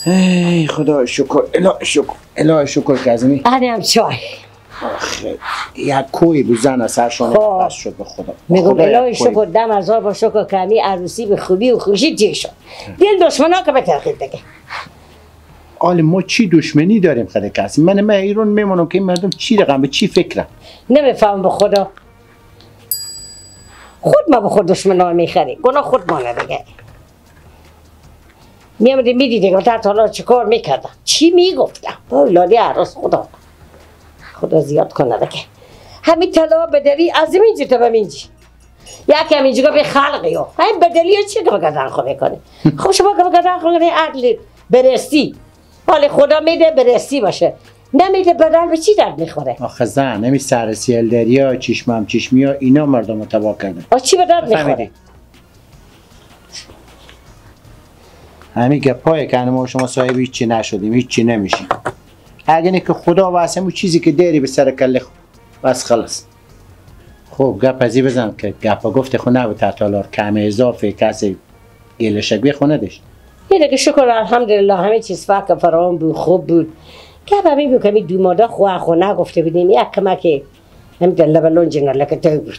ای خدا شکر، اله شکر، اله شکر کظمی. هم چای. آخه یک کوی بود زن از سرشانه بس شد به خدا. میگم اله شکر دم هزار با شکر کمی عروسی به خوبی و خوشی تیر شد. دل دشمنا که به ترخید دیگه. آله ما چی دشمنی داریم خدا کسی؟ من ایران میمونم که این مردم چی رقم به چی فکرم؟ نمیفهم به خدا. خود ما به خود دشمنا میخریم. گناه خود ما دیگه. میامدی میدیدی که تا حالا چه کار میکردم، چی میگفتم با لالی عروس. خدا خدا زیاد کنه دیگه. همین طلا بدلی از اینجا تا به اینجا یکم اینجا به خلقی ها همین بدلی چی که بگردن خو میکنه. خب شما که بگردن خو میکنه عدل برسی، حال خدا میده برسی باشه، نمیده بدل به چی درد میخوره؟ آخه زن همین سر سیل دریا چشمم چشمی ها اینا مردم رو تباه کردن. آ چی به درد میخوره؟ همین گپای که ما شما صاحب هیچی نشدیم، هیچی نمیشیم. اگه نه که خدا واسه همون چیزی که داری به سر کله بس خلاص. خب گپ ازی بزن که گپا گفت خو نبود تالار کم اضافه کسی گله شکوه خونه داشت. اینه که شکر الحمدلله همه چیز فقط فراوان بود، خوب بود. گپ همین بود که می دومادا خو نگفته بودیم یک کمک هم دل بلونج لکته بود.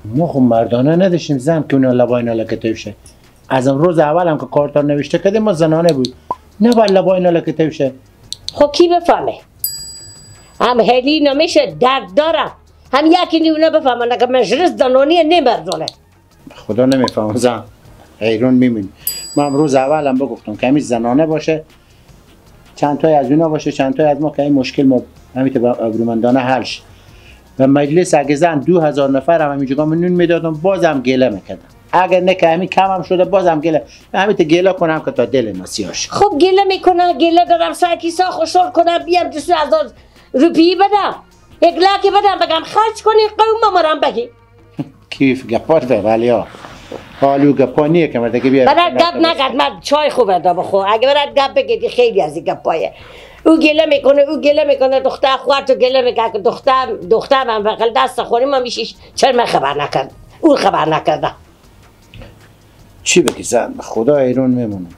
ما خب مردانه نداشتیم زن که اونا لبای لکته بشه. از اون روز اول هم که کارتار نوشته کردیم ما زنانه بود. نه باید لبای لکته بشه. خب کی بفهمه؟ هم هلی نمیشه درد دارم. هم یکی نیونه بفهمه که مجلس زنانیه نه مردانه. خدا نمیفهمه زن. حیرون میمونی. ما هم روز اول هم بگفتم که همین زنانه باشه، چند تای از اونا باشه، چند تای از ما که این مشکل ما همین ابرومندانه حل شه. و مجلس اگه زن 2000 نفر هم همینجا نون میدادم بازم گله میکردم. اگر نه که همین کم هم شده بازم گله، همین تا گله کنم که تا دل ما سیاه شه. خب گله میکنم، گله دارم سر کیسه خوشحال کنم بیام 2000 روپیه بدم، یک لاکی بدم بگم خرج کنی قوم مرام بگی. کیف گپات به ولی ها حالو گپا نیه که مرد که بیار. برات گپ نکرد من چای خوب دا بخور. اگه برات گپ بگیدی خیلی از این گپایه. او گله میکنه، او گله میکنه، دختر خواهر تو گله میکنه که دختر من بغل دست خوریم ما میشیش. چرا من خبر نکردم؟ او خبر نکردم. چی بگی زن؟ خدا ایران میمونم.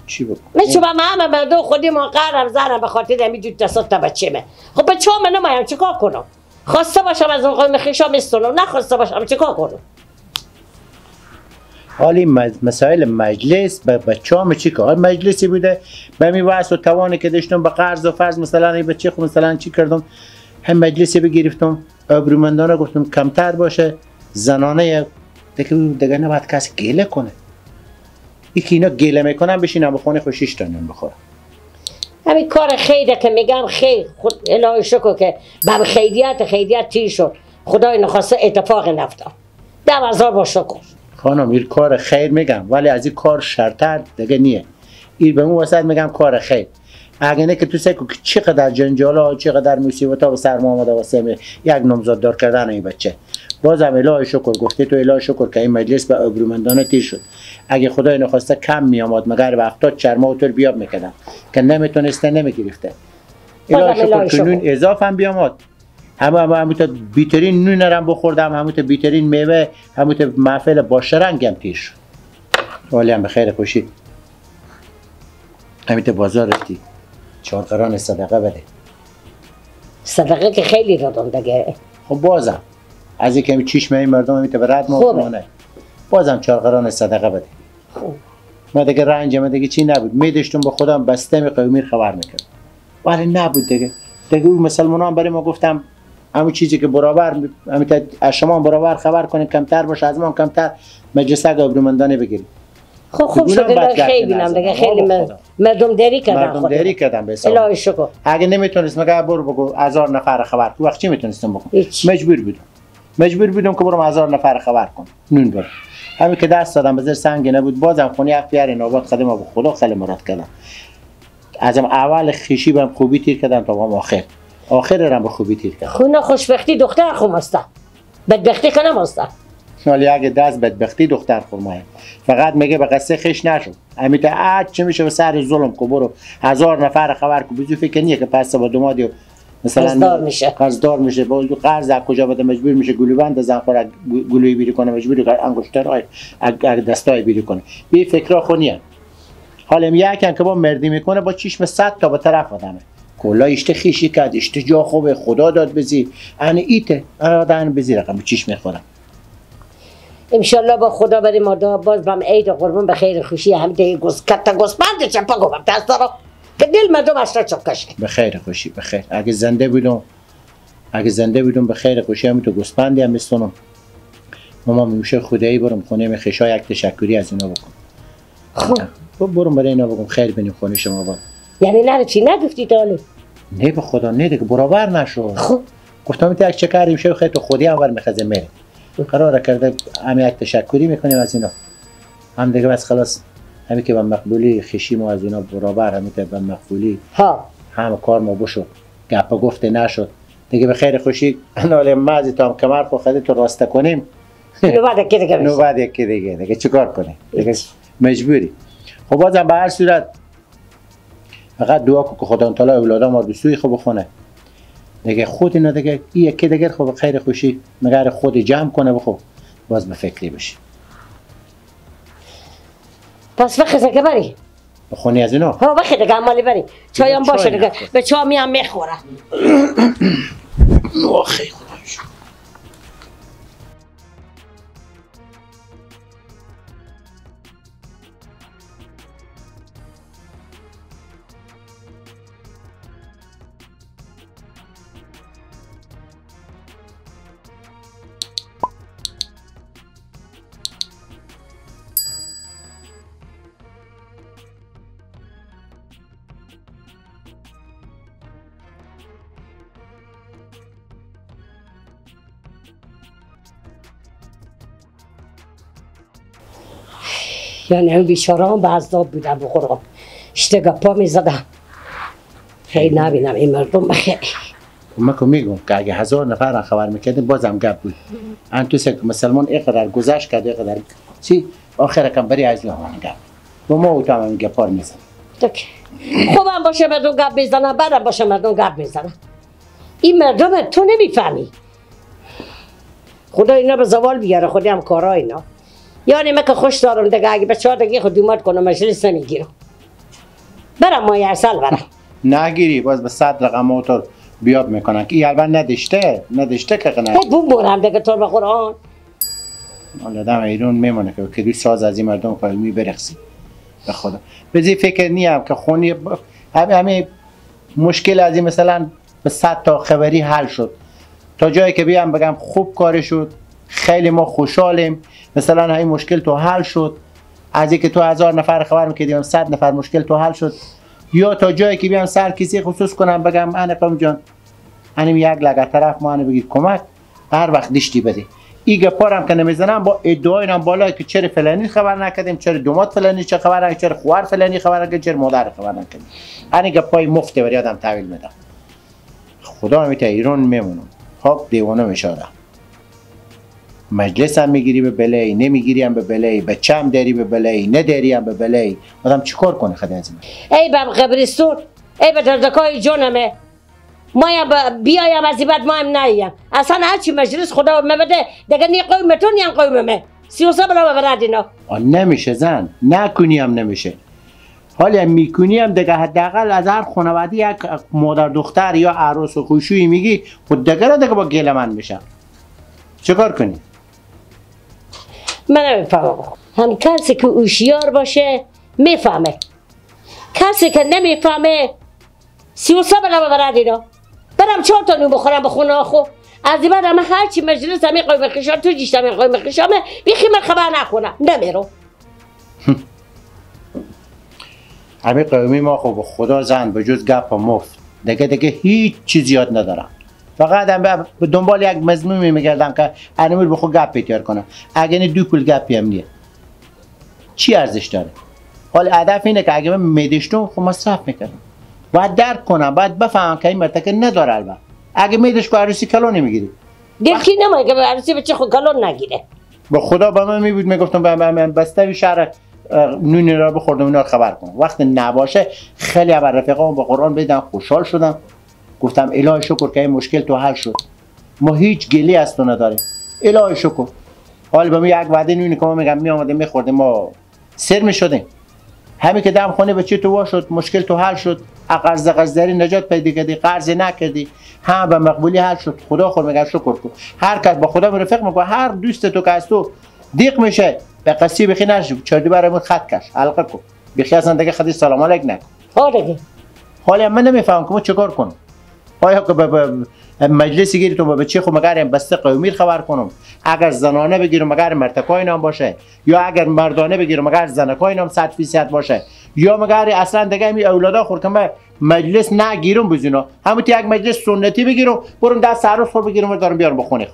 چی بگم؟ من چون ما همه مردم خودی ما قهرم زنم به خاطر همین دو تا سه تا بچه من. خب بچه من نمایم چیکار کنم؟ خواسته باشم از اون قوم خویشام استونم، نخواسته باشم چیکار کنم؟ حالی مسائل مجلس به بچه‌ام چی کار مجلسی بوده به می واسه و توانی که داشتم به قرض و فرض مثلا این بچه خو مثلا چی کردم هم مجلسی بگرفتم ابرومندانه گفتم کمتر باشه زنانه دیگه نباید کسی گله کنه. یکی اینا گله میکنن بشینم به خونه خوشیش تا نون بخورم. همین کار خیره که میگم خیر خود الهی شکر که به خیریت تیر شد. خدای نخواسته اتفاق نیفتاد. 10000 با شکر. خانم این کار خیر میگم ولی از این کار شرطر دیگه نیه. این به اون وسط میگم کار خیر. اگه نه که تو سکو که چقدر جنجالا چقدر مصیبت‌ها به سر ما آمده واسه یک نامزد دار کردن این بچه. بازم الهی شکر گفته تو الهی شکر که این مجلس به ابرومندانه تیر شد. اگه خدای نخواسته کم میآمد مگر به 70 چرما و طور بیاب میکردم که نمیتونسته نمیگرفته. الهی شکر که نون اضافه هم بیامد. همه تا بیترین نون رم بخوردم، همه تا بیترین میوه، همه تا محفل با شرنگ هم تیر شد. حالی هم به خیر خوشی. همین تا بازار رفتی 4 قران صدقه بده. صدقه که خیلی دادم دیگه. خب بازم از اینکه چشم این مردم همین تا به رد ما بازم 4 قران صدقه بده. خب ما دیگه رنج ما دیگه چی نبود. میداشتم به خودم بسته می قومی خبر میکرد. ولی نبود دیگه. دیگه اون مسلمانان برای ما گفتم همون چیزی که برابر همین از شما برابر خبر کنیم کمتر باشه از ما کمتر مجلس ابرومندانه بگیریم. خب خوب شده خیلی بینم دیگه خیلی مردم داری کردم. مردم داری کردم به حساب. الهی شکر. اگه نمیتونست مگه برو بگو 1000 نفر خبر کو وقت چی میتونستم بکنم؟ مجبور بودم. مجبور بودم که برم 1000 نفر خبر کنم. نون برم. همین که دست دادم به زیر سنگ نبود بازم خونی اف بیار نوبت خدمه به خدا خیلی مراد کردم. ازم اول خیشی بهم خوبی تیر کردم تا با آخر. آخر رم به خوبی تیر کردم. خونه خوشبختی دختر خوم است. بدبختی کنم است. ولی اگه دست بدبختی دختر خورمایه فقط میگه به قصه خش نشو. همین تا چه میشه به سر ظلم کو برو 1000 نفر خبر کو بزو فکر نیه که پس با دومادی و مثلا قرضدار میشه، با قرض از کجا بده، مجبور میشه گلوبند زن خور گلوی بیری کنه، مجبور انگشترای دستای بیری کنه. بی فکرا خونیه. حالا یکم که با مردی میکنه با چشم 100 تا به طرف آدمه. کلا اشته خیشی کرد، اشته جا خوبه، خدا داد بزی. ان ایته، انا بزی رقم چشم میخورم. انشالله با خدا بریم ما باز بم عید قربون به خیر خوشی هم دیگه گس کت گسپند چپا گفتم دست دارم که دل مردم اشتا چکشه. به خیر خوشی، به خیر. اگه زنده بودم، اگه زنده بودم به خیر خوشی هم تو گسپندی هم بستونم. ماما میوشه خدایی برم خونه می خشای یک تشکری از اینا بکن. خب برم برای اینا بگم خیر بینیم خونه شما با. یعنی نه چی نگفتی تا حالا؟ نه به خدا نه دیگه برابر نشد. خب گفتم تا یک چکر میشه خیر تو خودی هم ور میخزه میره. قرار کرده هم یک تشکری میکنیم از اینا. هم دیگه بس خلاص همین که به مقبولی خشیم و از اینا برابر، همین که به مقبولی ها هم کار ما بشو گپ گفته نشد دیگه. به خیر خوشی ناله مازی تا هم کمر خو خودت راست کنیم. نو بعد یکی دیگه، نو بعد یکی دیگه، دیگه چیکار کنیم دیگه، مجبوری. خب بازم به هر صورت فقط دعا کن که خدا تعالی اولادا ما رو سوی خوب بخونه دیگه. خود اینا دیگه یکی دیگه خب خیر خوشی مگر خود جمع کنه بخو باز به فکری بشی. پس وقت که بری بخونی از اینا؟ ها وقت دیگه عمالی بری چای هم باشه دیگه، به چای می هم میخوره. آخه خدا یعنی هم بیچاره هم به عذاب بودم به قرآن اشته گپا می زدم. خیلی نبینم این مردم بخیر. من که میگم که اگه 1000 نفر خبر میکردیم بازم گپ بود. ان تو سک مسلمان اینقدر گذشت کرد اینقدر چی آخر کم بری از اون گپ و ما او تو هم گپار میزنم. خوبم باشه مردم گپ میزنن، بدم باشه مردم گپ میزنن. این مردم تو نمیفهمی. خدا اینا به زوال بیاره، خودی هم کارا اینا. یعنی من که خوش دارم دیگه، اگه بچه‌ها دیگه خود دومات کنم مجلس نمیگیرم. برم مایه عسل برم. نگیری باز به 100 رقم موتور بیاب میکنن که این البته نداشته، نداشته که نه. خب بوم برم دیگه تو به قرآن. حالا آدم ایران میمونه که دوی ساز از این مردم قایمی برقصی. به خدا. بزی فکر نیم که خونی همه مشکل از این مثلا به 100 تا خبری حل شد. تا جایی که بیام بگم خوب کاری شد، خیلی ما خوشحالیم، مثلا این مشکل تو حل شد، از اینکه تو 1000 نفر خبر میکردیم 100 نفر مشکل تو حل شد، یا تا جایی که بیام سر کسی خصوص کنم بگم انا قوم جان انم یک لگه طرف ما بگید کمک هر وقت دشتی بده. این گپارم که نمیزنم با ادعای نام بالایی که چرا فلانی خبر نکردیم، چرا دومات فلانی چه خبر نکردیم، چرا خوار فلانی خبر نکردیم، چرا مادر خبر نکردیم. این گپای مفته برای آدم تحویل میدم. خدا میته ایران میمونم. خب دیوانه میشه آدم. مجلس هم میگیری به بلی، نمیگیری هم به بلی، بچه هم داری به بلی، نداری هم به بلی. آدم چیکار کنه خدا از من؟ ای به قبرستون، ای به دردکای جانمه. مایم بیایم از این بعد مایم نیم. اصلا هرچی مجلس خدا بده دیگه نی قومتون نیم قوممه. 33 بلا ببرد اینا. نمیشه زن، نکنی هم نمیشه. حالا میکنی هم دیگه حداقل از هر خانواده یک مادر دختر یا عروس و خوشویی میگی خود دیگه دیگه با گله من میشه. چیکار کنی؟ من نمیفهمم. هم کسی که هوشیار باشه میفهمه، کسی که نمیفهمه 33 بلا ببرد اینا. برم 4 تا نون بخورم به خونه خو. از این بعد هم هرچی مجلس همی قوم خیشام تو جیشتم همی قوم خیشامه بیخی من خبر نخونم نمیرم. همی قومی ما خب خدا زن به جز گپ و مفت دیگه هیچ چیز یاد ندارم. فقط هم به دنبال یک مضمونی میگردم که انمول بخو گپ بیار کنم. اگه نه دو پول گپی هم نیه. چی ارزش داره؟ حال هدف اینه که اگه من میدشتم خب مصرف میکردم. باید درک کنم، باید بفهمم که این مرتکه نداره. البته اگه میدش که عروسی کلون نمیگیری. دلکی نمایه که عروسی بچه خود کلون نگیره. با خدا با من میبود میگفتم به من بسته شهر نونی را بخوردم اینا رو خبر کنم. وقتی نباشه خیلی بر رفیقام با قرآن بدم خوشحال شدم. گفتم الهی شکر که این مشکل تو حل شد، ما هیچ گلی از تو نداریم، الهی شکر. حالا به ما یک وعده نونی که ما میگم می آمدیم میخوردیم ما سر میشدیم. همین که دم خونه بچه تو وا شد، مشکل تو حل شد، قرض قرضداری نجات پیدا کردی، قرض نکردی، هم به مقبولی حل شد. خدا خود میگه شکر کن. هر کس با خدا رفیق میکنه، هر دوست تو که از تو دیق میشه به قصی بخی نشو، چردی برای خط کش حلقه کن، بخی اصلا دیگه خدی سلام علیک نکن. آره حالا من نمیفهمم که ما چیکار کنم. آیا که به مجلس گیری تو به چه خو مگر بسته قومی خبر کنم، اگر زنانه بگیرم مگر مرتکای نام باشه، یا اگر مردانه بگیرم مگر زنکای نام 100% باشه، یا مگر اصلا دیگه می اولادا خور که من مجلس نگیرم بزینا، همون یک مجلس سنتی بگیرم برم دست عروس خور بگیرم و دارم بیارم بخونه.